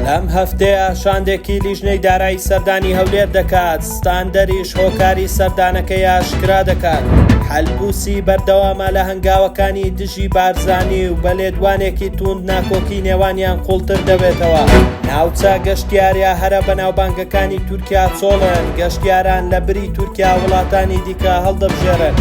لەم هەفتەیە شاندێکی لیژنەی دارایی سەردانی هەولێر دەکات، ستاندەریش هۆکاری سەردانەکەی ئاشکرا دەکات. حەلبوسی بەردەوامە لە هەنگاوەکانی دژی بارزانی و بە لێدوانێکی تووند ناکۆکی نێوانیان قوڵتر دەبێتەوە. ناوچە گەشتیاریە هەرە بەناوبانگەکانی تورکیا چۆڵن، گەشتیاران لە بری تورکیا وڵاتانی دیکە هەڵدەبژێرن.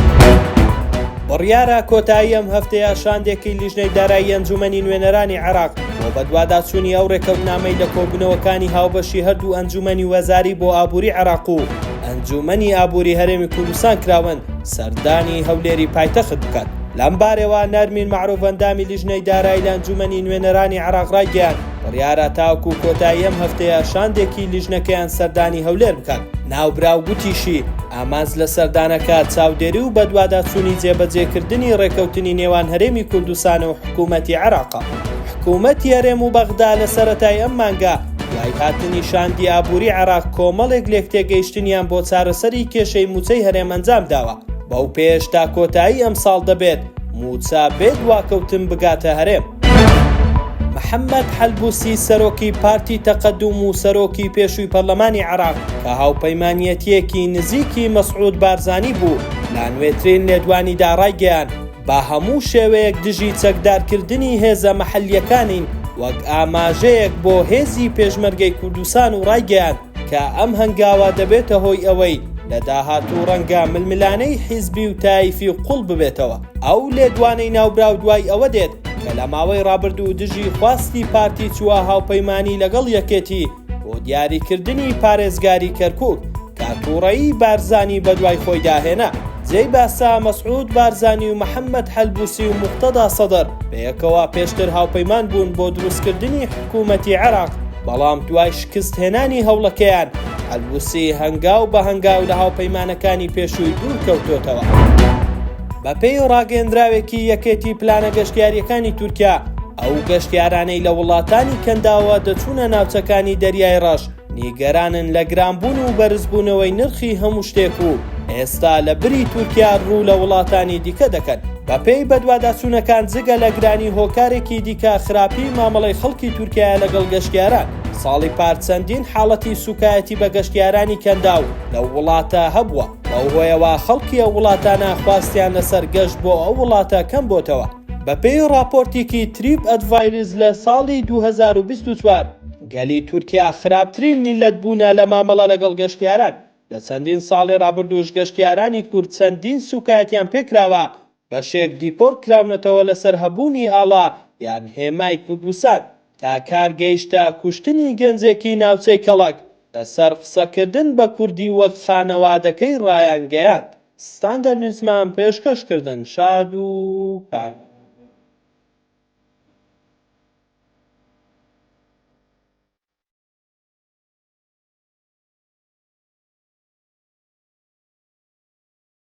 بڕیارە کۆتایی ئەم هەفتەیە شاندێکی لیژنەی دارایی ئەنجومەنی نوێنەرانی عێراق بۆ بەدواداچوونی ئەو رێکەوتنامەی لە کۆبوونەوەکانی هاوبەشی هەردوو ئەنجومەنی وەزاری بۆ ئابووری عێراق و ئەنجومەنی ئابووری هەرێمی کوردستان کراون سەردانی هەولێری پایتەخت بکات. لەمبارەوە نەرمین مەعروف ئەندامی لیژنەی دارایی لە ئەنجومەنی نوێنەرانی عێراق رایگەیاند، بڕیارە تاوەکو کۆتایی ئەم هەفتەیە شاندێکی لیژنەکەیان سەردانی هەولێر بکات. ناوبراو گوتیشی، ئامانج لە سەردانەکە چاودێری و بەدواداچوونی جێبەجێکردنی ڕێکەوتنی نێوان هەرێمی کوردستان و حکوومەتی عێراقە. حکوومەتی هەرێم و بەغدا لە سەرەتای ئەم مانگە دوای هاتنی شاندی ئابووری عێراق کۆمەڵێک لێکتێگەیشتنیان بۆ چارەسەری کێشەی مووچەی هەرێم ئەنجام داوە، بەو پێیەش تا کۆتایی ئەمساڵ دەبێت مووچە بێ دواکەوتن بگاتە هەرێم. محەمەد حەلبوسی سەرۆکی پارتی تەقەدوم و سەرۆکی پێشووی پەرلەمانی عێراق کە هاوپەیمانیەتیەکی نزیکی مەسعود بارزانی بوو لە نوێترین لێدوانیدا ڕایگەیاند بە هەموو شێوەیەک دژی چەکدارکردنی هێزە مەحەلیەکانین وەک ئاماژەیەک بۆ هێزی پێشمەرگەی کوردستان و ڕایگەیاند کە ئەم هەنگاوە دەبێتە هۆی ئەوەی لە داهاتوو ڕەنگە ململانێی حیزبی و تایفی قوڵ ببێتەوە. ئەو لێدوانەی ناوبراو دوای ئەوە دێت کە لە ماوەی ڕابردوو دژی خواستی پارتی چووە هاوپەیمانی لەگەڵ یەکێتی بۆ دیاریکردنی پارێزگاری کەرکوک کە توڕەیی بارزانی بەدوای خۆیدا هێنا. جێی باسە مەسعود بارزانی و محەمەد حەلبوسی و موقتەدا سەدر بەیەکەوە پێشتر هاوپەیمان بوون بۆدروستکردنی حکوومەتی عێراق، بەڵام دوای شکستهێنانی هەوڵەکەیان، حەلبوسی هەنگاو بە هەنگاو لە هاوپەیمانەکانی پێشووی دوور کەوتۆتەوە. بەپێی ڕاگەیەندراوێکی یەکێتی پلانە گەشتیارییەکانی تورکیا، ئەو گەشتیارانەی لە وڵاتانی کەنداوە دەچوونە ناوچەکانی دەریای ڕەش، نیگەرانن لە گرانبوون و بەرزبوونەوەی نرخی هەموو شتێک و ئێستا لە بری تورکیا ڕوو لە وڵاتانی دیکە دەکەن. بەپێی بەدواداچوونەکان جگە لە گرانی هۆکارێکی دیکە خراپی مامەڵەی خەڵکی تورکیایە لەگەڵ گەشتیاران، ساڵی پار چەندین حاڵەتی سوکایەتی بە گەشتیارانی کەنداو لەو وڵاتە هەبووە، بەو هۆیەوە خەڵکی ئەو وڵاتانە خواستیان لەسەر گەشت بۆ ئەو وڵاتە کەم بۆتەوە. بەپێی ڕاپۆرتێکی تریپ ئەدڤایرز لە ساڵی 2024، گەلی تورکیا خراپترین میللەت بوونە لە مامەڵە لەگەڵ گەشتیاران، لە چەندین ساڵی ڕابردووش گەشتیارانی کورد چەندین سوکایەتیان پێکراوە، بەشێک دیپۆرت کراونەتەوە لەسەر هەبوونی ئاڵا یان هێمای کوردستان، تا کار گەیشتە کوشتنی گەنجێکی ناوچەی کەڵەک لەسەر قسەکردن بە کوردی وەک خانەوادەکەی ڕایانگەیاند. ستاندەر نیوزمان پێشکەش کردن شاد و کاک.